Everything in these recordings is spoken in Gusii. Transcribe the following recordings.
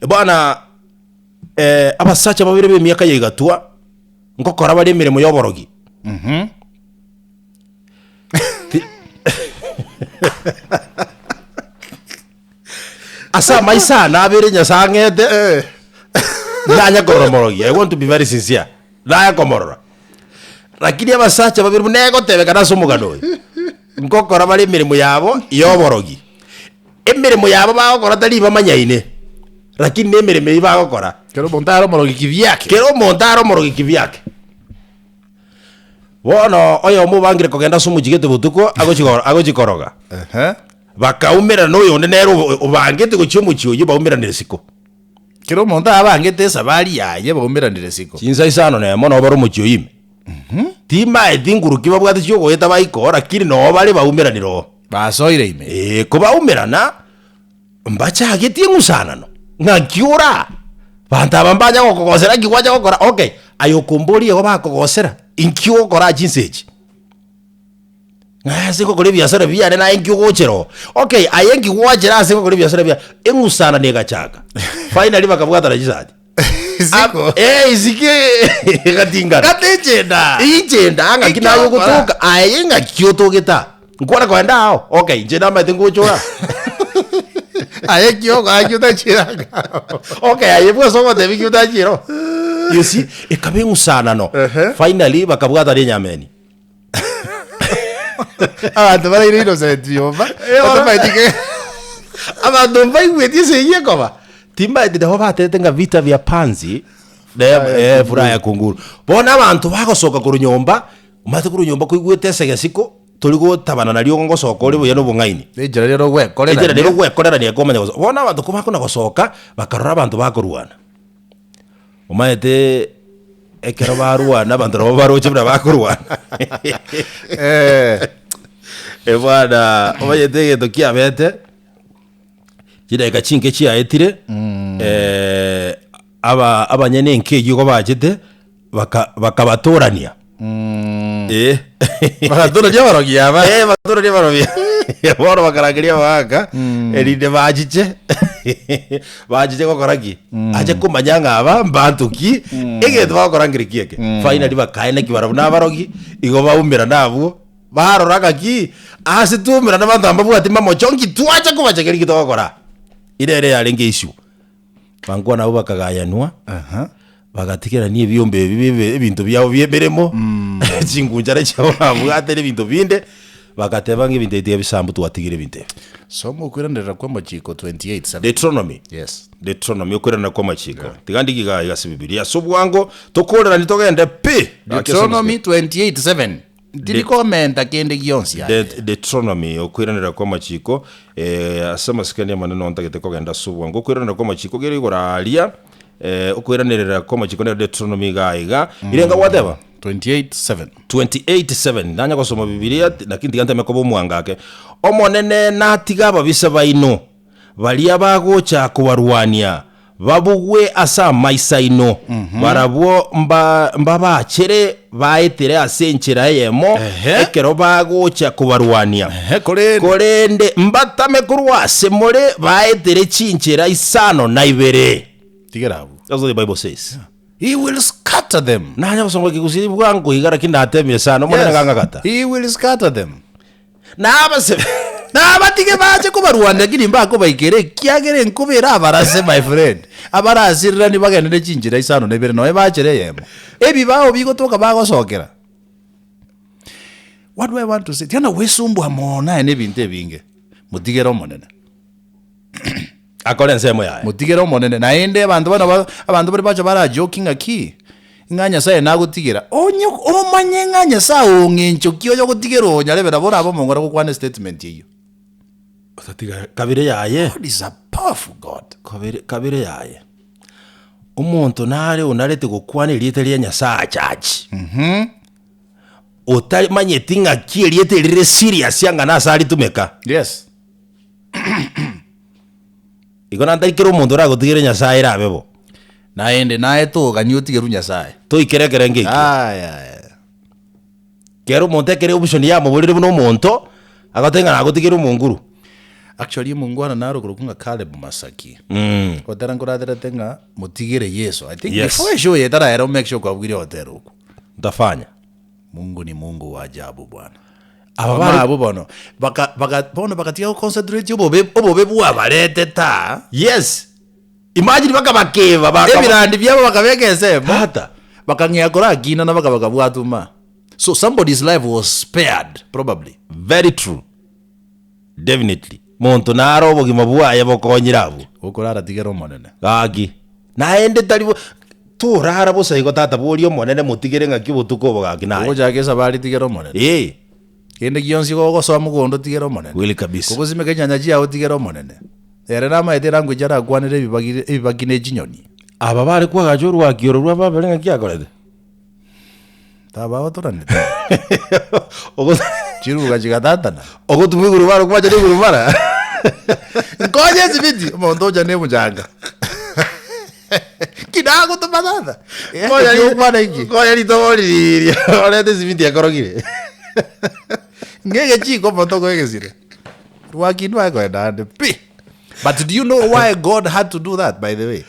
Bwana eh, abasacha babere b'emiaka ya igatwa nkokora bare emeremo y'oborogi. Ti- Ase amaiso ane abere Nyasae ang'ete, Eh. nanye korora omorogi. I want to be very sincere. Naye komorora. Lakini abasacha babere buna egotebekana ase omogano oyo, nkokora bare emeremo yabo y'oborogi. Emeremo yabo bagokora tari bamanyaine, lakini na emeremo eyio bagokora. Kera omonto are omorogi kivyake. Kera omonto are omorogi kivyake. Bono oyomo obangire kogenda ase omochie gete botuko agochi koro- agochi koroga. Ehe. Bakaumerana na oyonde nere obo- obangete gochia omochie oyio baumeranire isiko. Kera omonto abangete esabari yaye baumeranire isiko. Chinsa isano nemo nabo bare omochie oyio ime. Timaeti nguru ki babwate chiogoeta baikoo lakini noo bare baumeranire oo. Basoire ime. Ee, kobaumerana, mbachagetie eng'usanano, ng'aki ore aa? Banto aba mbanya gokogosera nki gwacha gokora? Okay, aye okomboria igo bakogosera, inki ogokora aa chinsa echi? Ng'a ase ngokora ebiasara biane naye nki ogochera oo? Okay, aye nki gwachera ase ngokora ebiasara biane? Eng'usanano egachaka, finally bakabwatana chisati. Isiko. Eh, isiko egatingana. Gati enchenda. Inchenda ng'aki Inki naye ogokora? ogotoka aye ng'aki otogete aa nkwane kogenda ao okay inche namaete ngocha ore aa Aye ki ogoa ki otachiranga. okay aye bwase ogotebi ki otachire oo you see ekaba eng'usanano Ehe. finally bakabwatana enyameni Abanto baraire innocent nyomba. Eh, ora. Batamaeti ke. Abanto mbaigweti esegi ekoba, timbaeti nabo batebete ng'a vita vya panzi ne Furaha ya eh, furaha ya kunguru. Bono abanto bagosoka korwa nyomba, omanyete korwa nyomba koigwete esegesiko, tori gotabana nario ngosoka ore buya na obong'aini. Enchera rero ogwekorerania. Enchera rero ogwekorerania ekomanya gosoka. Bono abanto kobakona gosoka, bakarora abanto bakorwana. Omanyete ekero barwana abanto nabo baroche buna bakorwana. Eh. Bwana omanyete egento kiabete, chidakika chinke chiaetire, aba abanyene enka eywo igo bachete, baka bakabatorania. Eh. Bagatorania abarogi aba. Eh, bagatorania abarogi. Bono bakarangeria abagaka, erinde bachiche, bachiche gokora ki? Ache komanya ng'a aba mbanto ki, egento bagokora nkere ki eke. Finally bakaeneki barabwo na abarogi, igo baumerana abwo, barora ng'aki, ase twaumerana abanto aba mbabwati mamocho nki twacha kobachekeria ki togokora. Ere ere yarenge issue. Bankwana abwo bakagayanwa, bagatigerania ebiombe ebi bibe ebinto biabo bia emeremo, chingunchara chiabo babwate na ebinto binde, bagateba ng'a ebinto ebi tiga bisambu twatigire ebinto ebi. Soma okoiranerera kw'amachiko 28:7. Deuteronomy. Yes. Deuteronomy, okoiranerera kw'amachiko. Tiga ndigie iga iga ase Bibilia ase obwango, tokoreranie togende pi! Gaki ase Deuteronomy 28:7. Tindi komenta kende gionsi aye. Det- Deuteronomy, okoiranerera kw'amachiko, eh, ase amasikani amanene noo ntagete kogenda ase obwango. Okoiranerera kw'amachiko kere igoro aria, eh, okoiranerera kw'amachiko nero Deuteronomy iga iga. Irenga gwateba? 28:7. 28:7 Nanya gosoma Bibilia, lakini tiga nteme koba omwango ake. Omonene natiga ababisa baino, Baria bagocha kobarwania babugwe ase amaiso aino, barabwo mba- mbabachere baetere ase enchera eyemo Ehe. ekero bagocha kobarwania. Ehe, korende. Korende mbatame korwa ase more baetere chinchera isano na ibere. Tigera abwo. That's what the Bible says. He will scatter them. Nanya gosoma ekegusii bwango iga lakini natemire sana Omonene Yes. gang'agata. He will scatter them. Na abase. Nabatige bache kobarwania lakini mbakobaikera, ekiagera enkoba erabarase my friend. Abarasirerani bagende ne chinchera isano na ibere nonya bachere eyemo. Ebibao bigotoka bagosokera. What do I want to say? Tiga nagwesumbua mono aye na ebinto ebinge. Motigere Omonene. Akore ensemo yaye. Motigere Omonene. Naende abanto bano ba abanto baria bacha barajoki ng'aki, ng'a Nyasaye nagotigera, onye omanye ng'a Nyasaye oo ng'encho ki oyogotigera onyarebe nabo orabe omong'ora gokwana estatement eyio. Otatiga kabere yaye. God is a powerful God. Kabere kabere yaye. Omonto nare onarete gokwana erieta ria Nyasaye achachi. Otamanyeti ng'aki erieta eri rire serious ang'ana ase aritumeka. Yes. Igo nantari kera omonto oragotigere Nyasae erabe bo. Naende naye toganie otigerwe Nyasae. Toikere ekerengo ekio. Ayaya. Kera omonto ekere option yamoborire buna omonto, agoteba ng'a nagotigere omonguru. Actually omongwana naro okorokwa ng'a Caleb Masaki. Gotera nkoraterete ng'a motigere Yeso. I think Yes. before eshow eye etaraera o make sure kwabugire ogotera okwo. Ntafanya. Mungu ni Mungu wa ajabu bwana. Aba Abamura bare abwo bono baka baka bono bagatiga goconcentrate obobe obobe bwabaretete aa. Yes. Imagine bakabakeba bakaba Ebirandi biabo bakabeka ensemo Tata. bakang'ea korakinana baka bakabwatuma. So somebody's life was spared probably. Very true. Definitely. Monto nare obogima bwaye bokonyire abwo. Gokorara tigera Omonene. Gaki. Naende tari bo torara bosa igo tata boria Omonene motigere ng'aki obotuko obo gaki naye. Ogochaka esabari tigera Omonene. Ee. Kende gionsi gogosoa mogondo tigera Omonene. Kweli kabisa. Kogosimeka chinyanya chiao tigera Omonene. Ere namaete elanguage arakwanere ebibagi ebibaki ne chinyoni. Aba bare kwagacha orwaki oro rwa Babeli ng'aki akorete? Tabaotoranete. Chiruga chigatatana. Ogotuma iguru bara okwacha na iguru bara. Nkonye esibiti, omonto ocha na emuchanga. Ki nagotoma tata? Konya Eki okwana inki? Konya ritobo riria orete esibiti ekorogire. Ng'egechiko omonto okoegesire. Rwaki ndwae koenda ande pi. But do you know why God had to do that by the way?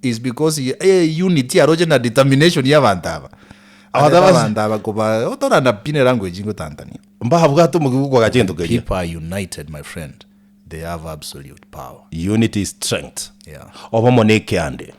Is because ye eh, unity aroche na determination ya abanto aba. Abanto Arete aba- abanto aba koba otorana pi ne language ngotantania. Mbabwate omokia bwokoagacha egento keria. People are united my friend, they have absolute power. Unity is strength. Yeah. Obomo na ekeande.